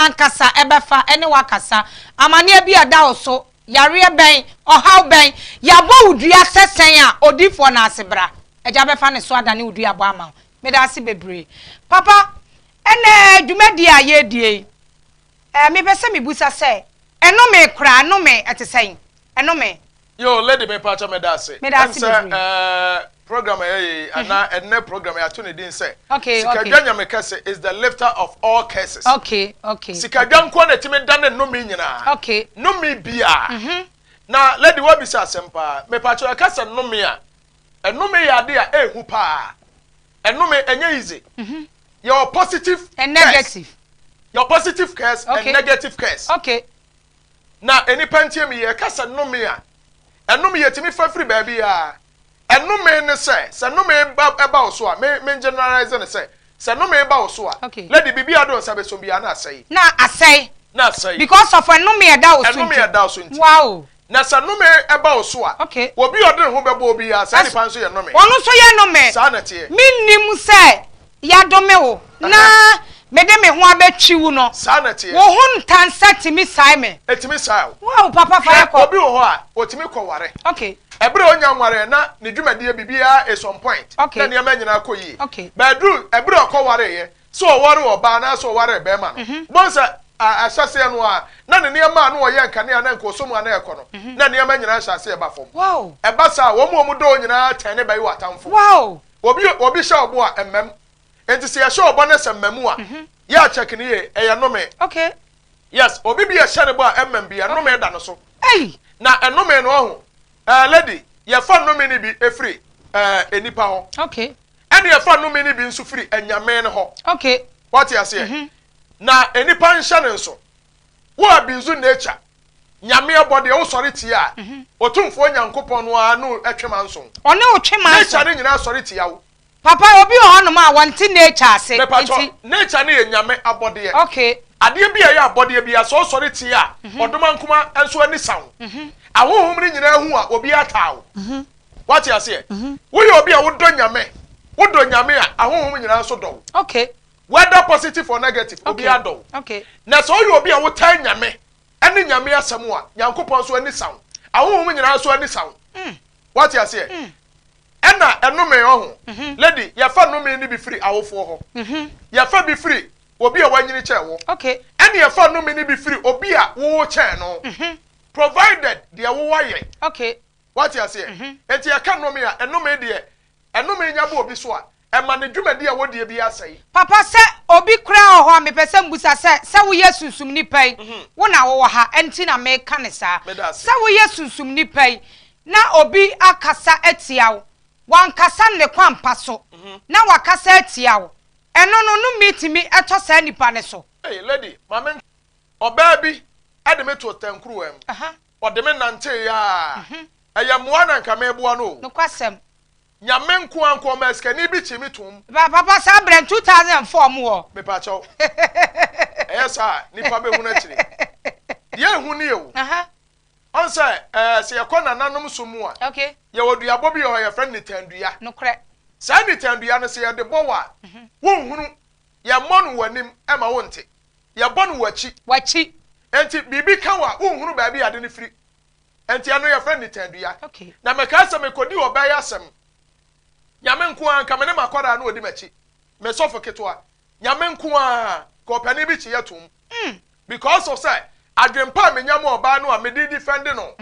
Ankasa ɛbɛfa ɛne wo akasa. Amaneɛ bi a ɛda wo so, yareɛ bɛn, ɔhaw bɛn, yɛabɔ wo dua sɛ sɛn a, odiyifoɔ no ase bra. Agya bɛfa ne so adane wo duabɔ ama wo. Meda ase bebree. Papa, ɛnɛ dwumadie a yɛredie yi, eh, mepɛ sɛ mebusa sɛ, ɛnome koraa, ɛnome ɛte sɛn? Ɛnome. Yo lady me pakyɛ me da ase. Meda ase bebree. Ɛm sɛ ɛɛ program a yɛyɛ yi anaa ɛnɛ program yɛato ne din sɛ. Okay okay. Sikadwa Nyame kɛse is the lifter of all curses. Okay okay. Sikadwa nkoa na ɛtumi dane nnome nyinaa. Okay. Nnome biara. Mm -hmm. Na lady wabisa asɛm paa. Me pakyɛ ɛka sɛ nnome a, ɛnome yɛ ade a ɛɛhu paa. Ɛnome ɛnyɛ easy. Mm -hmm. Yɛwɔ positive and negative. Yɛwɔ positive curse okay. and negative curse. Okay. Na nnipa ntie me, yɛka sɛ nnome a, ɛnome yɛtumi fa firi baabiara. Ɛnome ne sɛ, sɛ nnome ba ɛba wo so a, me me generalize no sɛ, sɛ nnome ba wo so a, Okay. lady biribi a wode wo nsa bɛsɔ biara na asɛe. Na asɛe. Na asɛe. Because of ɛnome a ɛda wo so nti. Ɛnome a ɛda wo so nti. Wow. Na sɛ nnome ɛba wo so a, Okay. obi a ɔde ne ho bɛbɔ wo biara, saa nipa no nso yɛ nnome. Ɔno nso yɛ nnome. Saa na ɛteɛ. Mennim sɛ yɛadome wo na mede me ho abɛtwi wo no, Saa na ɛteɛ. wo ho ntansa tumi sae me. Ɛtumi sae wo. Wow, papa fa Hwɛ, yɛ kɔ. obi wɔ hɔ a, ɔtumi kɔware. Okay. Ɛberɛ a ɔnnya nwareɛ na ne dwumadie biribiara is on point, Okay. na nneɛma nyinaa kɔ yie. Okay. But ɛduru ɛberɛ a ɔkɔwareeɛ, sɛ ɔwaree ɔbaa anaasɛ ɔwaree barima no, wobɛhu sɛ a, ahyɛaseɛ no ara, na ne nneɛma a na ɔyɛ nkanea na nka ɔsɔ mu a na ɛrekɔ no, na nneɛma nyinaa hyɛ aseɛ ba fam. Wow. Ɛba saa a, wɔn a wɔdɔ wo nyinaa tɛne bɛyɛ w'atamfo. Wow. Obi obi hyɛ wo bo a, ɛmma mu. Enti sɛ yɛhyɛ wo bɔ na sɛ mma mu a, yɛ a check no yie, ɛyɛ nnome. Okay. Yes, obi bi yɛhyɛ ne bɔ a ɛmma mu bi, ɛnnome da no so. Ei! Na ɛnnome no ɔho, eh, lady, yɛfa nnome no bi firi eh, nnipa hɔ. Okay. Ɛne yɛfa nnome no bi nso firi anyame no hɔ. Okay. Wate aseɛ? Na nnipa nhyɛ no nso. Wo abuse nature. Nyame abɔdeɛ wo sɔre tia a, Otumfoɔ Nyankopɔn no ara ne wo twe manso. Ɔne wo twe manso. Nature no nyinaa sɔre tia wo. Papa obi wɔ hɔ nom a wɔnte nature ase Mepakyɛw, nti. nature no yɛ Nyame abɔdeɛ. Okay. Adeɛ bi a ɛyɛ abɔdeɛ biara sɛ ɔsɔre tia a, ɔdomankoma nso ani sa wo. Ahonhom no nyinaa hu a, obiara taa wo. Wate aseɛ? Woyɛ obi a wodɔ Nyame, wodɔ Nyame a, ahonhom nyinaa nso dɔ wo. Okay. Whether positive or negative, obiara dɔ wo. Okay. Na sɛ woyɛ obi a wotaa Nyame, ne Nyame asɛm a, Nyankopɔn nso ani sa wo. Ahonhom nyinaa nso ani sa wo. Wate aseɛ? Ɛna ɛnome ɔho. Lady, yɛfa nnome no bi firi awofoɔ hɔ. Yɛfa bi firi obi a wanyini kyɛn wo. Ɛne yɛfa nnome no bi firi obi a wo kyɛn no. Provided deɛ wo wayɛ. Wate aseɛ? Enti yɛka nnome a, ɛnome deɛ, ɛnome nya ba obi so a, ɛma ne dwumadi a wɔdie biara sɛe. Papa sɛ obi koraa wɔ hɔ a mepɛ sɛ mbusa sɛ, sɛ woyɛ sunsum nipa yi, wo na wowɔ ha nti na meka no saa, Meda ase. sɛ woyɛ sunsum nipa yi na obi akasa atia wo, wankasa ne kwan pa so na wakasa atia wo, ɛno no nnome tumi tɔ saa nipa no so? Ei lady, ma me nka, ɔbaa bi de me too tɛnkuruwa mu, ɔde me nanteeɛ a, ɛyɛ mmoa na nka meboa no o. Nokwasɛm. Nyame nkoa nko ɔmaa sikani bi kyee me toom. Papa saa berɛ no 2004 mu hɔ. Mepakyɛw ɛyɛ saa a nipa bɛhunu akyire. Deɛ ɛhu nie o. Ɔn sɛ ɛɛ sɛ yɛkɔ nananom som mu a. Okay. Yɛwɔ duabɔ bi wɔ hɔ yɛfrɛ no nitandua. Nokorɛ. Saa nitandua no sɛ yɛde bɔ wo a wonhunu. Yɛmmɔ no w'anim ɛma wonte. Yɛbɔ no w'akyi. W'akyi. Enti biribi ka wo a wonhunu baabi a ade no firi. Ɛnti ɛno yɛfrɛ no nitandua. Na mekae sɛ mekɔdii ɔbaa yi asɛm. Nyame nko ara, nka me ne m'akwadaa na ɔdi m'akyi. Me sɔfo ketewa. Nyame nko ara, nka ɔpanin bi kyeeɛ toom. Because of sɛ, adwempa a menya ma ɔbaa no a mede defend no,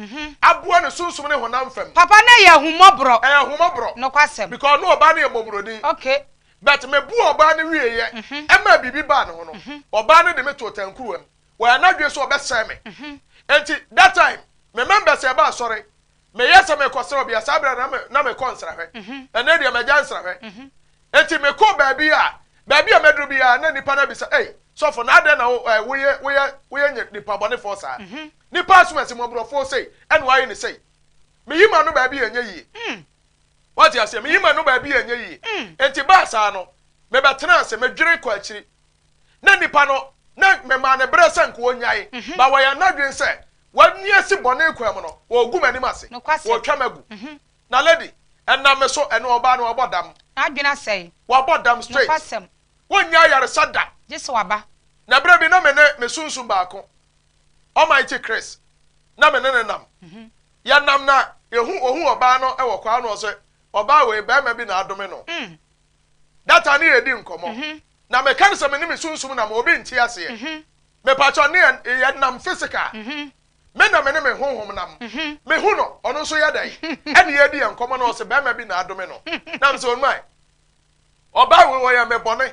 aboa no sunsum ne honam fam. Papa, na ɛyɛ ahummɔborɔ. Ɛyɛ ahummɔborɔ. Nokwasɛm. Because na ɔbaa no yɛ mmɔborɔni. But mebuu ɔbaa no wieeɛ, ɛmaa biribi baa ne ho no, ɔbaa no de me too tankuruwa mu. Wayɛ n'adwene sɛ ɔbɛsɛe me. Enti that time, me members a ɛba asɔre, meyɛ sɛ merekɔsra obi a, saa berɛ no na me, na mekɔ nsrahwɛ. Ɛnnɛ deɛ magya nsrahwɛ. Enti mekɔ baabi a, baabi a mɛduru biara na nnipa no abisa, Ei, sɔfo, na adɛn na wo, eh, woyɛ, woyɛ, woyɛ nyɛ nipa bɔnefoɔ saa? Nnipa asomasi, mmɔborɔfoɔ sei, ɛna woayɛ no sei. Meyi m'ano baabi a ɛnyɛ yie. Woate aseɛ? Meyi m'ano baabi a ɛnyɛ yie. Enti baa saa no, mebɛtenaa ase, medwene kɔ akyiri. Na nipa no, na memaa no berɛ sɛ nka ɔnnyae, but wayɛ n'adwene sɛ wani asi bɔne kwan mu no, ɔregu m'anim ase, ɔretwa me agu. Na lady, ɛnam me so, ɛno ɔbaa no wabɔ dam. N'adwene asɛe. Wabɔ dam straight. Nokwasɛm. Wɔnnya ayaresa da. Gye sɛ waba. Na berɛ bi na me ne me sunsum baako, Almighty Chris, na me ne no nam. Yɛnam na yɛhu ɔhu ɔbaa no wɔ kwaa no ɔsɛ ɔbaa wei barima bi na adome no. That time ne yɛredi nkɔmmɔ. Na meka no sɛ me ne me sunsum nam obi nte aseɛ. Mepakyɛw ne yɛ yɛnam physical. Me na me ne me honhom nam. Mehu no, ɔno nso yɛ dɛn? Ɛne yɛredi yɛn nkɔmmɔ na ɔsɛ barima bi na adome no. Na mesɛ onua ɔbaa wei ɔyɛ me bɔne.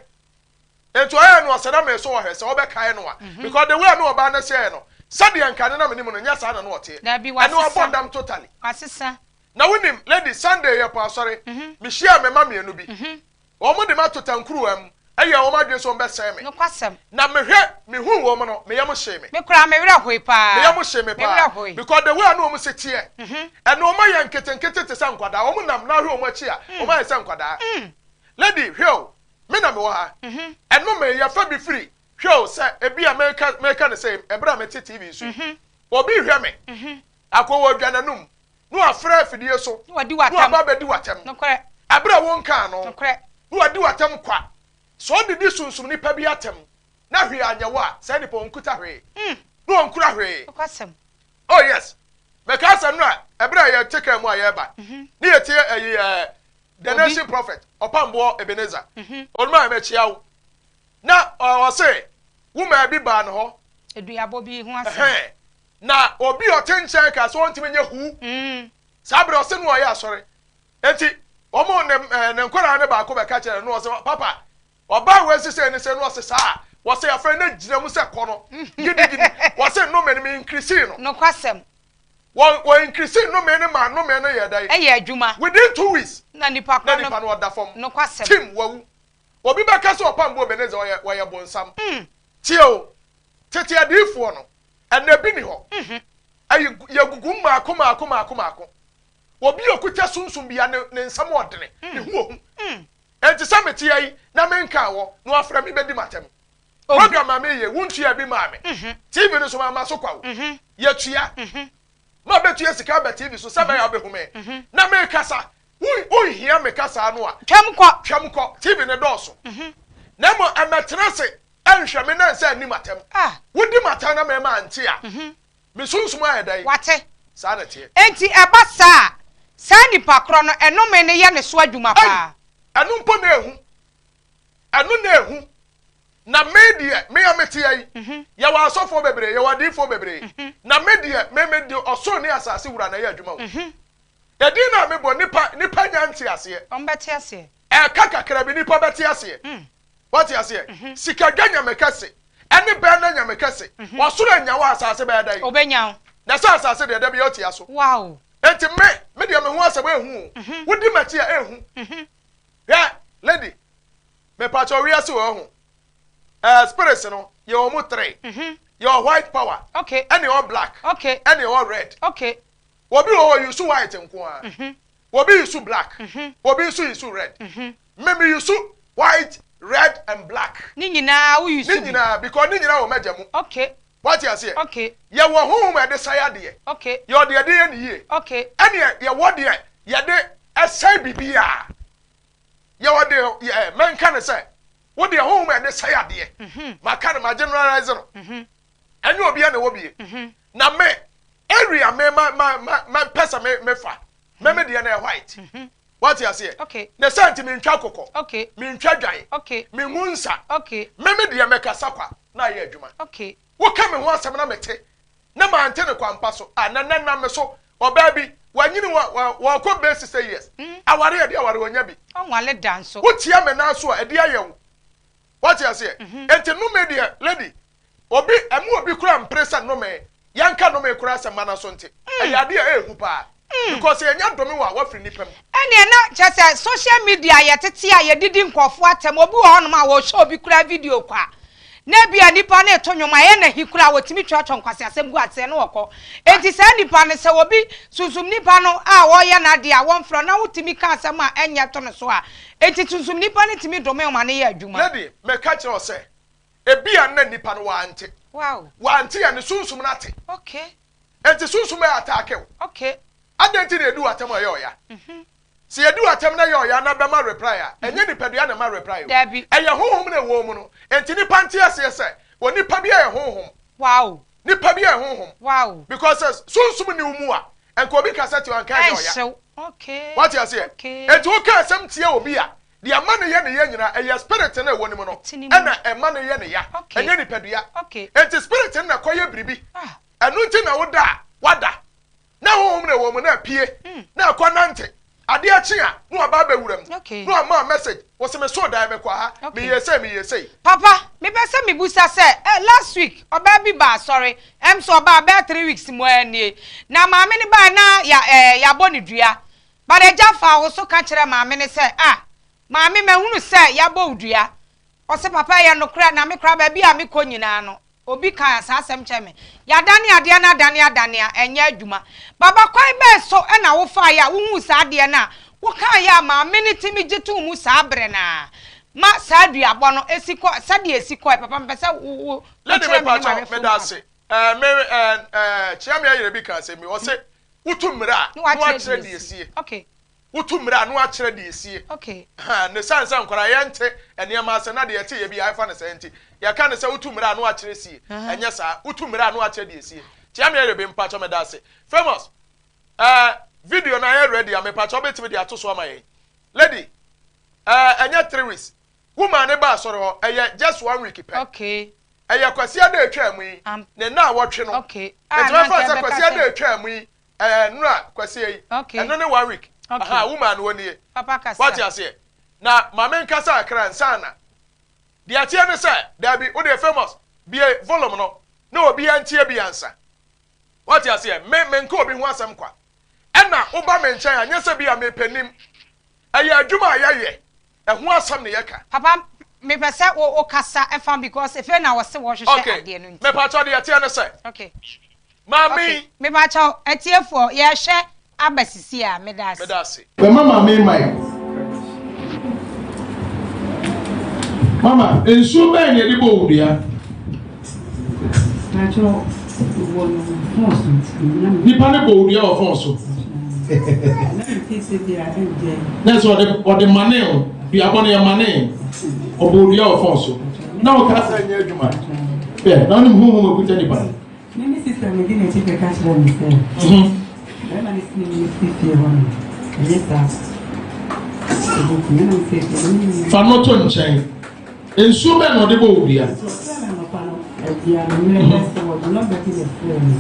Nti ɔyɛɛ no ɔsɛ na meso ɔhwɛ sɛ ɔbɛkae no a because the way a na ɔbaa no hyɛɛ no sɛdeɛ nka ne na menim no nyɛ saa na na ɔteɛ. Dabi, Ɛne wasesa. wabɔ dam totally. Wasesa. Na wonim lady Sunday yɛkɔ asɔre mehyiaa me mma mmienu bi wɔn de me ato tankuruwa mu ɛyɛ wɔn adwene sɛ wɔn bɛsɛe me. Nokwasɛm. Na mehwɛ mehuu wɔn no me yam hyee me. Me koraa me werɛ hoe paa. Me yam hyee me Me werɛ paa hoe. because the way a na wɔn si teɛ ɛne wɔn ayɛ nketenkete te sɛ nkwadaa wɔn nam na ahwɛ wɔn akyi a wɔn ayɛ sɛ nkwadaa. Lady hwɛ o Me na mewɔ ha. Ɛno me yɛfa bi firi, hwɛ o, sɛ ebia meka, meka no sei, ɛberɛ a mete TV so yi, obi rehwɛ me, akɔ wɔ dwa n'anum, na wafrɛ afidie so, Na wadi na w'atɛm. waba abɛdi w'atɛm. Nokorɛ. Ɛberɛ a wonkaa no, Nokorɛ. na wadi w'atɛm kwa. Sɛ ɔdidi sunsum nipa bi atɛm, na hwee anyɛ wo a, saa nipa ɔnkuta hwee. Na ɔnkura hwee. Nokwasɛm. Oh yes. Mekaa sɛ nnora, ɛberɛ a yɛte kaa mu a yɛreba, ne yɛtie ɛyi ɛɛ, The Obi. Nation Prophet, Ɔpamboɔ Ebenezer, Onuma mɛkyia wo. Na ɔse wo maa bi baa ne hɔ. Aduabɔ bi ho asɛm. Ɛhɛn. Na obi a ɔte nkyɛn kaa sɛ ɔntumi nyɛ huu. Saa berɛ ɔse no ɔyɛ asɔre. Enti wɔn ne ne nkwadaa no baako bɛka kyerɛ no na ɔse papa ɔbaa wei sesei ne sei na ɔse saa. Wɔse afei na gyina mu sɛ kɔ no gidigidi. Wɔse nnome no me increase no. Nokwasɛm. Wɔ wɔ increase nnome no maa nnome no yɛɛ dɛn? Ɛyɛ adwuma. Within 2 weeks. Na nipa Na korɔ no. nipa no ɔda fam. Nokwasɛm. Tim wawu. Obi bɛka sɛ ɔpam bo Ebenezer ɔyɛ wɔyɛ bonsam. Tie o, tete adiyifoɔ no, ɛnna bi ni hɔ. Ɛyɛ yɛgugu mmaako mmaako mmaako mmaako. Obi a okuta sunsum bia ne ne nsɛm ɔdene, ne ho ohu. Enti sɛ mete ha yi na menkaa wɔ na wafrɛ me bɛdi m'atɛm. Program a meyɛ, wontua bi maa me. TV no so mamma so kwa o. Yɛtua. Ma bɛtua sika aba TV so sɛ bɛyɛ a wobɛhu me. Na mekasa, wonhia me kasa no a. Twam kɔ. Twam kɔ. TV no dɔɔso. Na mmom ɛmɛtena ase ɛnhwɛ me na nsɛ anni m'atɛm. Wodi m'atɛm na mɛma ante a, me sunsum ayɛ dɛn? Wate. Saa na ɛteɛ. Enti ɛba saa a, saa nipa korɔ no, ɛnome no yɛ ne so adwuma paa. Ei! Ɛno mpo na ehu. Ɛno na ehu. Na me deɛ, me a mete ha yi, yɛwɔ asɔfoɔ bebree, yɛwɔ adiyifoɔ bebree. Na me deɛ, me mede ɔsoro ne asase wura na ɛyɛ adwuma o. Edin no a mebɔ, nnipa, nnipa nnya nte aseɛ. Wɔbɛte aseɛ. Ɛka kakra bi, nnipa bɛte aseɛ. Wate aseɛ? Sikadwa Nyame kɛse, ɛne bɛn na Nyame kɛse. Ɔsoro annya wo a, asase bɛyɛ dɛn? Ɔbɛnya wo. Na sɛ asase deɛ, da biara ɔtua so. Wow. Enti me, me deɛ me ho asɛm ɛnhu o. Wodi m'akyi a, ɛnhu. Hwɛ, lady, mepakyɛw wiase wɔ ho. Eh, spirits no, yɛwɔ mu three. Yɛwɔ white power, ɛne yɛwɔ black, ɛne yɛwɔ red. Obi wɔ hɔ use white nko ara. Obi use black, obi nso use red. Me me use white, red and black. Ne nyinaa wo use Ne bi. nyinaa because ne nyinaa wɔ m'agya mu. Wate aseɛ? Yɛwɔ honhom a yɛde sɛe adeɛ. Yɛwɔ deɛ yɛde yɛ ne yie. Ɛne yɛwɔ deɛ yɛde ɛsɛe biribiara. Yɛwɔ deɛ yɛ mɛnka ne sɛ wo deɛ honhom a yɛde sɛe adeɛ. Maka no ma generalize no. Ɛnyɛ obiara na ɛwɔ bie. Na me area me ma ma ma ma mpɛ sɛ me me fa. Me me deɛ no yɛ white. Wate aseɛ? Ne sɛ nti mentwa kokɔ. Mentwa dwan. Mengu nsa. Me me deɛ mɛkasa kwa na ayɛ adwuma. Woka me ho asɛm na mete na mante no kwampa so a na nɛ nam me so ɔbaa bi wanyini wɔ wɔkɔ bɛyɛ 60 years. Aware ɛde aware ɔnya bi. Ɔnwale da nso. Wotia me nan so a ɛde ayɛ wo. Wate aseɛ? Enti nnome deɛ lady obi ɛmu obi kura mpere sɛ nnome yɛnka nnome koraa sɛ mma no so nte. Ɛyɛ adeɛ a ɛyɛ hu paa. Because yɛnya dome wɔ a wafiri nipa mu. Ɛneɛ na kyerɛ sɛ social media yɛtete a yɛdidi nkurɔfoɔ atɛm obi wɔ hɔnom a wɔhwɛ obi koraa video kwa na ebia nipa no reto nnwom a ɛyɛ n'ahi koraa wɔtumi twerɛtwerɛ nkwaseasɛm gu aseɛ na wɔkɔ. Enti saa nipa no sɛ obi sunsum nipa no a ɔreyɛ n'adeɛ a wɔmfrɛ na wotumi ka asɛm a ɛnyɛ to no so a, enti sunsum nipa no tumi dome wo ma no yɛ adwuma. Lady, meka kyerɛ wo sɛ ebia na nipa no wante. Wante a ne sunsum no ate. Enti sunsum bɛ attack wo. Adɛn nti na yɛdi w'atɛm a ɛyɛ ɔya? Sɛ yɛdi w'atɛm na ɛyɛ ɔya na bɛma reply a, ɛnyɛ nipadua na ɛma reply o. Dabi. Ɛyɛ honhom na ɛwɔ mu no. Enti nipa nte aseɛ sɛ. Onipa bi yɛ honhom. Nipa bi yɛ honhom. Because sɛ sunsum ni wo mu a, nka obi kasa tia wo a, nka ɛnyɛ ɔya. Ɛnhyew. Okay. Wate aseɛ? Okay. Enti woka asɛm tia obi a, deɛ ɛma no yɛ ne ya nyinaa, ɛyɛ spirit no a ɛwɔ ne mu no Ɛte ne mu. ɛna ɛma no yɛ ne ya, Okay. ɛnyɛ nipadua. Okay. Enti spirit no na ɛkɔyɛ biribi. Ah. Ɛno nti na woda a, woada. Na honhom na ɛwɔ mu na apue, na akɔ nante. Adeɛ kye a, na waba abɛwura mu, Okay. na wama wo message, wose mesoo daeɛ mekɔɔ ha, Okay. meyɛɛ sei, meyɛɛ sei. Papa, mepɛ sɛ mebusa sɛ, eh, last week ɔbaa bi baa asɔre, ɛm sɛ ɔbaa bɛyɛ 3 weeks mu ara nie. Na maame no bae na ya, eh, yɛabɔ no dua. But agya faa wo so ka kyerɛɛ maame no sɛ, ah, maame mahunu sɛ yɛabɔ wo dua. Ɔse papa ɛyɛ nokorɛ na me koraa baabi a mekɔ nyinaa no, obi kaa saa asɛm kyerɛ me. Yɛadane adeɛ no adane adane a, ɛnyɛ adwuma. Baba kwan bɛn so na wofaeɛ a wohuu saa adeɛ no a wokaeɛ a maame no tumi gye too mu saa berɛ no ara ma saa duabɔ no si kɔ sɛdeɛ ɛsi kɔe? Papa mepɛ sɛ wo wo Lady wokyerɛ me ne mepakyɛw m'awɛfoɔ meda mu ase. Ɛɛ me ɛɛ ɛɛ Kyeame ayere bi ka asɛm bi ɔse wotu mmira a na na wakyerɛ wakyerɛ deɛ deɛ ɛsie. esie. Okay. Wotu mmira a na wakyerɛ deɛ esie. Okay. Ha ne sane sɛ nkwadaa yɛnte nneɛma ase na deɛ yɛte yɛ bi a ɛfa ne saa nti yɛka ne sɛ wotu mmira a na wakyerɛ sie. Ɛnyɛ saa. Wotu mmira a na wakyerɛ deɛ esie. Kyeame ayere bi mpakyɛw meda ase. Famous ɛɛ video no ayɛ ready a mepakyɛw wobɛtumi de ato so ama yɛn. Lady ɛɛ ɛnyɛ 3 weeks. Wo maame ba asɔre hɔ ɛyɛ just one week pɛ. Ɛyɛ Kwasiada a etwaa mu yi, ne nnaawɔtwe no. Ah, Enti na mɛfa anka sɛ ɛbɛka Kwasiada sɛ a etwaa mu yi, ɛɛ nnora Kwasia yi, ɛno ne one week. Aha, wo maa no wɔ nie. Papa kasa. Wate aseɛ? Na ma menkasa kakra ansa na. Deɛ ɛteɛ ne sɛ, daabi, wo deɛ Famous, bue volume no na obiara ntie bi ansa. Wate aseɛ? Me, menka obi ho asɛm kwa. Ɛna woba me nkyɛn a, nyɛ sɛ bi a mepɛ nim. Ɛyɛ adwuma a yɛyɛ, ɛho asɛm na yɛka. Papa, mepɛ sɛ wo wokasa ɛfa because efe na wɔse wɔhwehwɛ adeɛ no nti. Mepakyɛw deɛ ɛteɛ ne sɛ, maame yi. Mepakyɛw, atiefoɔ, yɛhwɛ aba sisi a, meda ase. Meda ase. Bɛma maame mic. Mama, nsuo bɛn na yɛde bɔ wo dua? Pakyɛ wɔ no phone so nti na me. Nipa ne bɔ wo dua wɔ phone so. Na me fi sɛ bi a ɛnjɛ. Na sɛ ɔde ɔde mane o, duabɔ no yɛ mane. Ɔbɔ wo dua wɔ phone so. Na ɔka sɛ ɛnyɛ adwuma. Hwɛ, na ɔnim honhom a okuta nipa no. Me me sister me di n'akyi bɛka kyerɛ me sɛ. Bɛrima ne si ne fi fie hɔ no. Ɛnyɛ saa. Ɛbɛku me na me sɛ fie no me. Fa no to nkyɛn. Nsuo bɛn na ɔde bɔ wo dua? Nti ɔfrɛ me anɔpa no, awia no, mmerɛ bɛ sɛ wɔde nɔmba bi na ɛfrɛ me.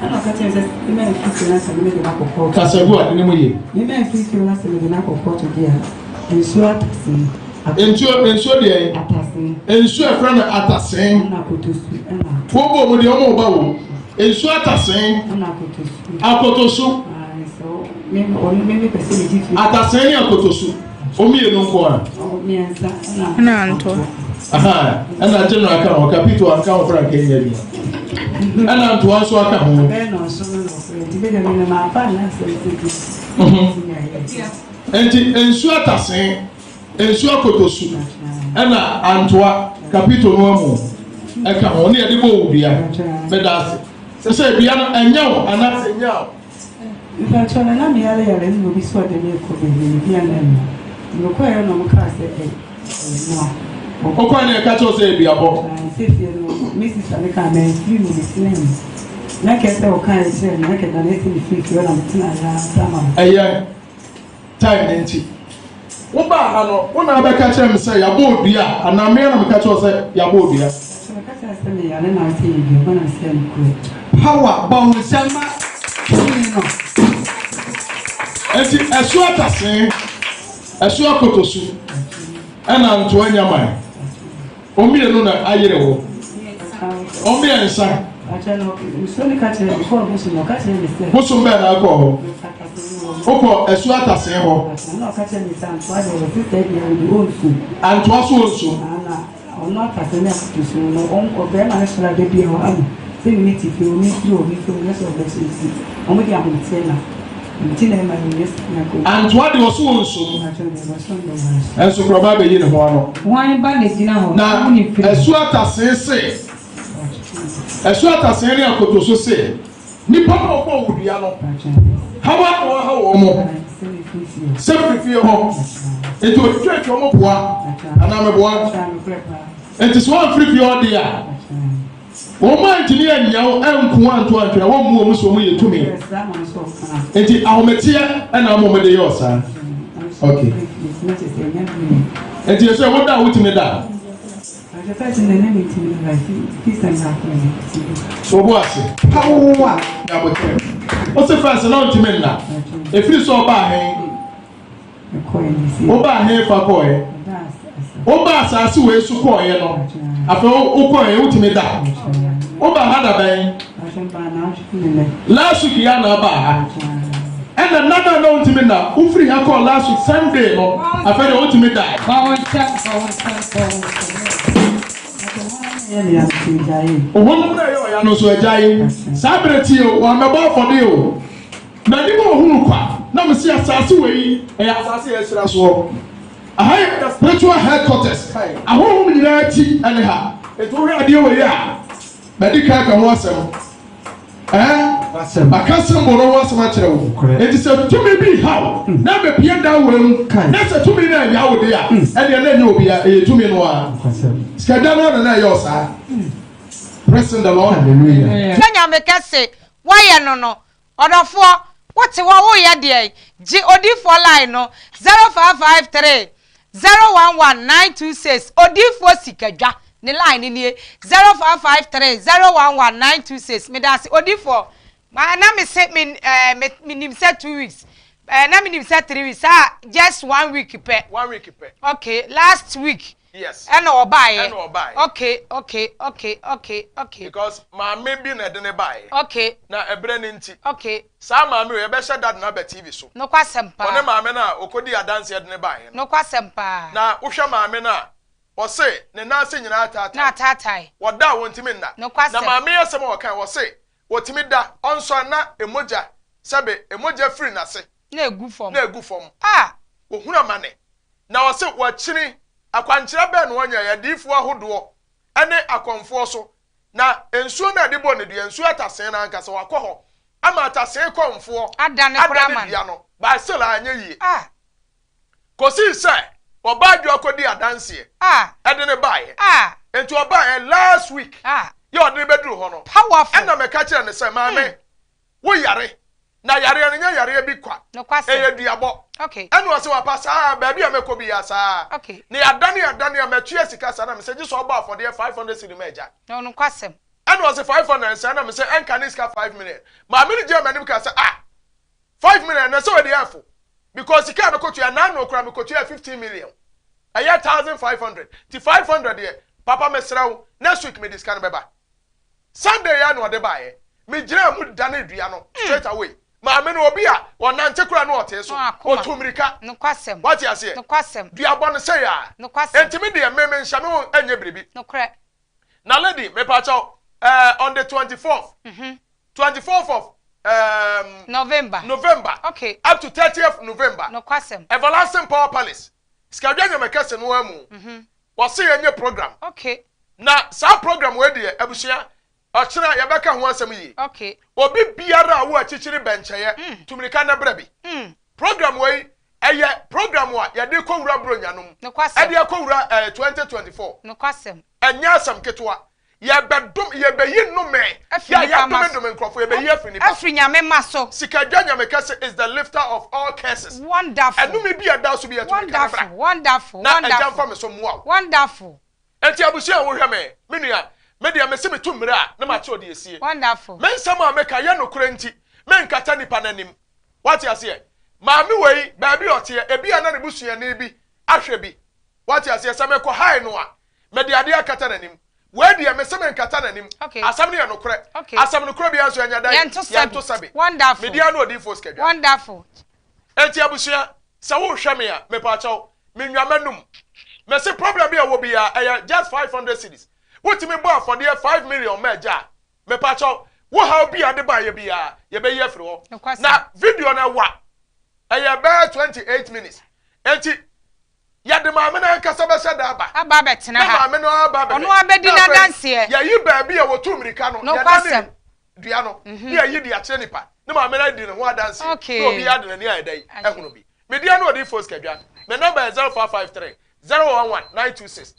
Ɛna ɔka kyerɛ me sɛ me ma mfiri fie na sɛ me mede no akɔ kɔɔto. Kasa gu ade no mu yie. Me ma mfiri fie na sɛ mede no akɔ kɔɔto deɛ a, nsuo atasee. Nsuo nsuo deɛn? Atasee. Nsuo a ɛfrɛ no atasee. Ɛna akotosu ɛna. Wɔn bɔ mu deɛ wɔn ba wo. Nsuo atasee. Ɛna akotosu. Akotosu. Ayi sɛ me ɔno me mepɛ sɛ megye fie. Atasee ne akotosu. Wɔn mmienu nko ara. Mmiɛnsa ɛna. Ɛna antoa. Aha, ɛna general aka ho, kapito anka ho koraa nka nyɛ adwuma. Ɛna ntoa nso aka ho. Bɛyɛ na ɔso no na ɔfrɛ nti bɛdɛ me na mamfa nna asɛm sɛ bi. Nti nsuo atasee, nsuo akotosu, ɛna antoa kapito no amu ɛka ho ne yɛde bɔ wo dua. Meda ase. Sɛ sɛ dua no ɛnyɛ wo anaasɛ ɛnya wo. Mpakyɛw na na meyare yare no na obi sɛ ɔde me rekɔ baabi me dua no ɛno mekɔɛ no ɔmo kaa sɛ ɛyɛ mmoa. Wokɔɛ no yɛka kyerɛ wo sɛ ɛyɛ duabɔ. Sɛ fie no me sista no kaa manfiri mu metena mu na kɛɛ sɛ ɔkaa kyerɛ me na kɛ na ɛsɛ mefiri fie hɔ na metena yɛ ara ma. Ɛyɛ time no nti wobaa ha no wo na abɛka kyerɛ me sɛ yɛabɔ odua anaa me na meka kyerɛ wo sɛ yɛabɔ odua. Meka kyerɛ sɛ meyare na sɛ yɛ duabɔ na sɛ nokorɛ. Power bɔ wo nsam ma tumi no. Enti ɛso atasee, ɛso akotosu, ɛna ntoa nyaman. Wɔn mmienu na ayere wo. Wɔn mmiɛnsa. Bosom bɛn na akɔ hɔ? Wokɔ ɛso atasee hɔ. Antoa so onsu. Ɔno atase ne akotosu no, ɔbarima no sɔre ada bi a ɔha sɛ me ti fie, omi firi omi firi omi sɛ ɔbɛkyɛ nti, wɔn de ahoteɛ na nti na ɛma nyɛ sika ko. Antoa deɛ ɔso wɔ nsuo mu. Ɛnso korɔba abɛyi ne ho ano. Wɔn ba na gyina hɔ. Na ɛso atasee se, ɛso atasee ne akotoso se, nipa na ɔbɔ wo dua no, hawa na waha wɔn mo. Sɛ firi fie hɔ, nti otwitwa atwa wɔn boa, anaa meboa. Nti sɛ wɔn firi fie hɔ deɛ a, Wɔn antumi annya wo anku anto antwene a wɔmmu wɔn sɛ wɔn yɛ tumi. Nti ahometeɛ ɛna ama wɔn de yɛ ɔsaa. Okay. Nti ɛsɛ wo da a wotumi da. Wɔbɔ ase. Pawowa. Nyabotire. Wose fɛs na ɔntumi nna. Efiri sɛ ɔbaa he. Wobaa hefa kɔɔeɛ? Wobaa asase wei so kɔɔeɛ no, afei wokɔɔeɛ wotumi da? Wobaa ha da bɛn? Last week yɛ na abaa ha. Ɛna nna no a na wontumi nna, wofiri ha kɔɔ last week Sunday no, afei deɛ wotumi da. Ohonam na ɛyɛ ɔya no nso agyae. Saa berɛ tie o, wɔammɛbɔ afɔdeɛ o. M'anim a ɔhunu kwa, na mese asaase wei ɛyɛ asaase a yɛahyira soɔ. Aha yɛ the spiritual headquarters. Ahonhom nyinaa ti ɛne ha. Enti wohwɛ adeɛ wei a, madi kan aka ho asɛm. Ɛɛ, maka symbol no ho asɛm akyerɛ wo. Enti sɛ tumi bi ha wo na ɛbɛpue dan wei mu, na sɛ tumi no annya wo de a, ɛdeɛ na ɛnyɛ obiara, ɛyɛ tumi no ara. Sikadwa no ara na na ɛyɛ wo saa. Praise the Lord. Hallelujah. Sɛ Nyame kɛse wayɛ no no Ɔdɔfoɔ, wote hɔ woreyɛ deɛn? Gye odiyifoɔ line no, 0553 011 926, Odiyifoɔ Sikadwa ne line no nie, 0553 011 926. Medaase, Odiyifoɔ. Ma, na me se, me, eh, me, menim sɛ 2 weeks, eh, na menim sɛ 3 weeks, saa just one week pɛ. One week pɛ. Okay, last week. Yes. Ɛna ɔbaeɛ. Ɛna ɔbaeɛ. Okay. Because maame bi na ɛde ne baeɛ. Na ɛbrɛ ne nti. Saa maame o, yɛbɛhyɛ dad na aba TV so. Nokwasɛm paa. Ɔne maame no a okodi adanseɛ de ne baeɛ no. Nokwasɛm paa. Na wohwɛ maame no a, ɔse ne nan ase nyinaa ataatae. Na ataatae. Wɔda a wɔntumi nna. Nokwasɛm. Na maame yi asɛm a ɔkae, ɔse wɔtumi da, ɔnsɔre na emogya, sɛbe emogya firi n'ase. Na egu fam. Na egu fam. Ah! Ohunu amane. Na ɔse wɔakyini, akwankyerɛ bɛn na wɔnyɛeɛ, adiyifoɔ ahodoɔ ne akɔmfoɔ so, na nsuo no a ɛde bɔɔ no dua, nsuo atasee no ankasa, wakɔ hɔ ama atasee kɔmfoɔ Adane koraa ama adane dua no, but still anyɛ yie. Ah! Kɔsii sɛ ɔbaa dwa kɔdii adanseɛ Ah! ɛde no baeɛ. Ah! Nti ɔbaeɛ last week Ah! yɛ ɔde no bɛduru hɔ no, Powerful! ɛna meka kyerɛɛ no sɛ, maame, wo yare, na yareɛ no nyɛ yareɛ bi kwa, ɛyɛ duabɔ. Ɛna ɔse wapa saa, baabi a mɛkɔ biaa saa. Na yɛadane adane a matua sika saa na mesɛ gye sɛ ɔbɔ afɔdeɛ 500 cedi ma agya. Ɛna ɔse 500 sɛn na mesɛ ɛnka ne sika 5 million. Maame no gyina m'anim kaa sɛ ah 5 million na sɛ ɔde ɛfo because sika a mekɔtua n'ano koraa mekɔtua 15 million ɛyɛ 1500 nti 500 deɛ papa mesrɛ wo next week mede sika no bɛba. Sunday yi ara na ɔde baeɛ. Megyinaa mu danee dua no straight away. Maame no, obi a ɔnante koraa na ɔtee so. Ɔtu mmirika. Wate aseɛ? Duabɔ no sei ara. Enti me deɛ, me menhyɛ me ho nyɛ biribi. Na lady, mepakyɛw, eh, on the 24th, 24th of um, November. November up to 30th November, Everlasting Power Palace, Sikadwa Nyamekɛse no ara mu, wɔse yɛnyɛ program. Na saa program wei deɛ abusua, ɔkyena yɛbɛka ho asɛm yie. Obi biara a wo akyikyiri bɛnkyɛeɛ, tu mirika na brɛ bi. Program wei, ɛyɛ program a yɛde kɔ wura Buronya no mu, ɛde akɔ wura eh, 2024. Ɛnyɛ asɛm ketewa. Yɛbɛdom, yɛbɛyi nnome Afiri yɛ a nipa mma so. yɛadomedome nkurɔfoɔ, yɛbɛyi afiri nipa so. Afiri Nyame mma so. Sikadwa Nyame kɛse is the lifter of all curses. Wonderful. Ɛnome bi a ɛda so bi yɛ tumi ka ne bra. Wonderful, wonderful, Na agya wonderful. mfa me so mmoa wo. Wonderful. Enti abusua a wohwɛ me, me nua, me deɛ mese metu mmerɛ a na makyerɛ deɛ esie. Wonderful. Me nsɛm a meka yɛ nokorɛ nti, menkata nnipa no anim. Woate aseɛ? Maame wei, baabi a ɔteɛ, ebia na ne busuani bi ahwɛ bi. Woate aseɛ? Sɛ mekɔ hae no a, mede adeɛ akata n'anim. Wei deɛ, mese menkata n'anim. Okay. Asɛm no yɛ nokorɛ. Okay. Asɛm nokorɛ biara nso ɛnyɛ dɛn? Yɛnto sɛbe. Yɛnto sɛbe. Wonderful. Me din ara ne Odiyifoɔ Sikadwa. Wonderful. Enti abusua, sɛ worehwɛ me a, mepaakyɛw, menwa m'anum. Mese problem bi a ɛwɔ biara, ɛyɛ just 500 cedis. Wotumi bɔ afɔdeɛ 5 million ma agya a, mepaakyɛw, wo haw bi a de baeɛ biara, yɛbɛyi afiri hɔ. Nokwasɛm. Na video no ɛwa, ɛyɛ bɛyɛ 28 minutes. Enti, yɛde maame no ankasa bɛhyɛ da aba. Aba abɛtena Na ha. maame no aba abɛhwɛ. Ɔno abɛdi Na afei, n'adanseɛ. yɛyi baabi a wɔtu mmirika no, yɛdane Nokwasɛm. dua no, na yɛyi de akyerɛ nipa. Ne maame no adi ne ho adanseɛ. Na obiara de n'ani ayɛ dɛn? Ahunu bi. Me deɛ ne Odiyifoɔ Sikadwa. Me number yɛ 0553 011 926.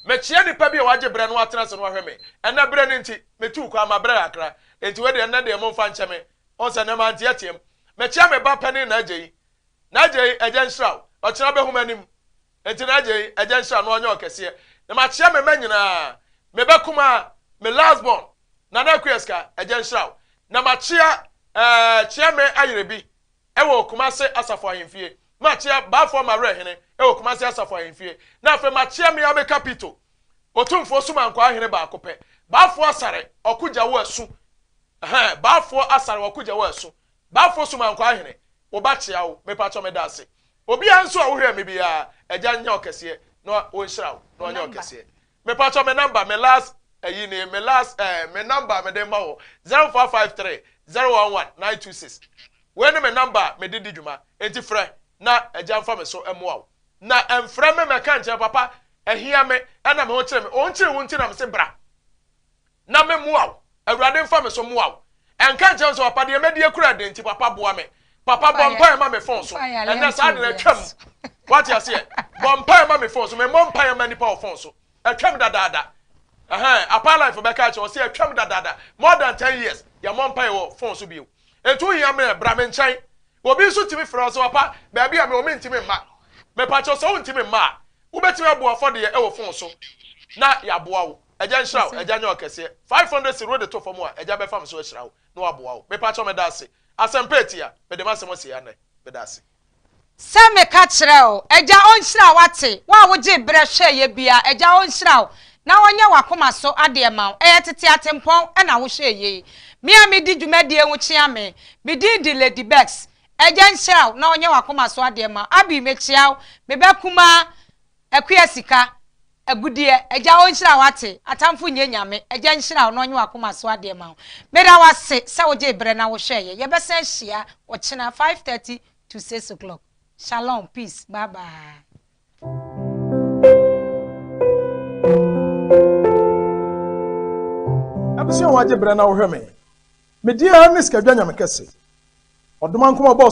Mekyea nipa bi a wagye berɛ na watena ase na wahwɛ me. Ɛnnɛ berɛ no nti, metuu kwan, mabrɛ kakra. Enti wei deɛ ɛnnɛ deɛ momfa nkyɛ me. Wohu sɛ nnɛ manteateam. Mekyea me ba panin N'Agyei. N'Agyei, Agya nhyira wo. Ɔkyena bɛhu m'anim. Enti N'Agyei, Agya nhyira no na ɔnyɛ ɔkɛseɛ. Na makyea me mma nyinaa. Me ba kumaa, me last born, Nana Akua Sika, Agya nhyira wo. Na makyea ɛɛ Kyeame Ayerebi wɔ Kumase Asafo Ahemfie. Makyea Baafoɔ Mawerɛ Hene wɔ Kumase Asafo Ahemfie. Na afei makyea me ara me Kapito, Otumfoɔ Sumankwaa Hene baako pɛ, Baafoɔ Asare Ɔko Gya Wo Asu. Ɛhɛn, Baafoɔ Asare Ɔko Gya Wo Asu. Baafoɔ Sumankwaa Hene, wo ba kyea wo. Mepakyɛw meda ase. Obiara nso a wohwɛɛ me biara, Agya nyɛ wo kɛseɛ na ɔnhyira wo na ɔnyɛ wo kɛseɛ. Mepakyɛw me number, me last ayi nie, me last eh, me number a mede ma wo, 0453 011 926. Wei ne me number a mede di dwuma, enti frɛ na Agya mfa me so mmoa wo. Na mfrɛ me mmɛka nkyerɛ papa, ahia me, ɛna me ho kyere me. Ɔnkyere wo nti na mese bra. na me mmoa wo. Awurade mfa me so mmoa wo. Ɛnka nkyerɛ me sɛ papa deɛ mɛdi akura ɛden nti papa boa me. Papa bɔ mpaeɛ ma me phone so. Ɛnɛ saa de no atwam. Wate aseɛ? Bɔ mpaeɛ ma me phone so. Memmɔ mpaeɛ ma nipa wɔ phone so. Atwam dadaada. Ɛhɛn, Apa Life bɛka akyerɛ wo sɛ atwam dadaada. More than 10 years, yɛmmɔ mpaeɛ wɔ phone so bio. Enti wohia me a, bra me nkyɛn. Obi nso tumi frɛ wo sɛ papa, baabi a mewɔ mentumi mma. Mepakyɛw sɛ wontumi mma a, wobɛtumi abɔ afɔdeɛ wɔ phone so na yɛaboa wo. Agya nhyira wo, Agya nyɛ wo kɛseɛ. 500 cedi wode to fam a, Agya bɛfa me so ahyira wo na waboa wo. Mepakyɛw meda ase. Asɛmpa atia, mede m'asɛm asi ha nnɛ. Meda ase. Sɛ meka kyerɛ wo, Agya ɔnhyira wo ate, wo a wogyee berɛ hwɛeɛ biara, Agya ɔnhyira wo na ɔnyɛ w'akoma so adeɛ ma wo. Ɛyɛ tete atempɔn na wohwɛeɛ yi. Me a medi dwumadie ho kyea me. Me din de Lady Becks. Agya nhyira wo na ɔnyɛ w'akoma so adeɛ ma wo. Abby, mekyea wo. Me ba kumaa, Akua Sika, Agudeɛ, Agya ɔnhyira wo ate, atamfo nyɛ nyame, Agya nhyira wo na ɔnye w'akoma so adeɛ ma wo. Meda wo ase sɛ wogyee berɛ na wohwɛeɛ. Yɛbɛsan ahyia ɔkyena 5:30 to 6 o'clock. Shalom, peace, bye bye. Abusua a wagye berɛ na wohwɛ me. Me din ara ne Sikadwa Nyame Kɛse. Ɔdomankoma bɔɔ.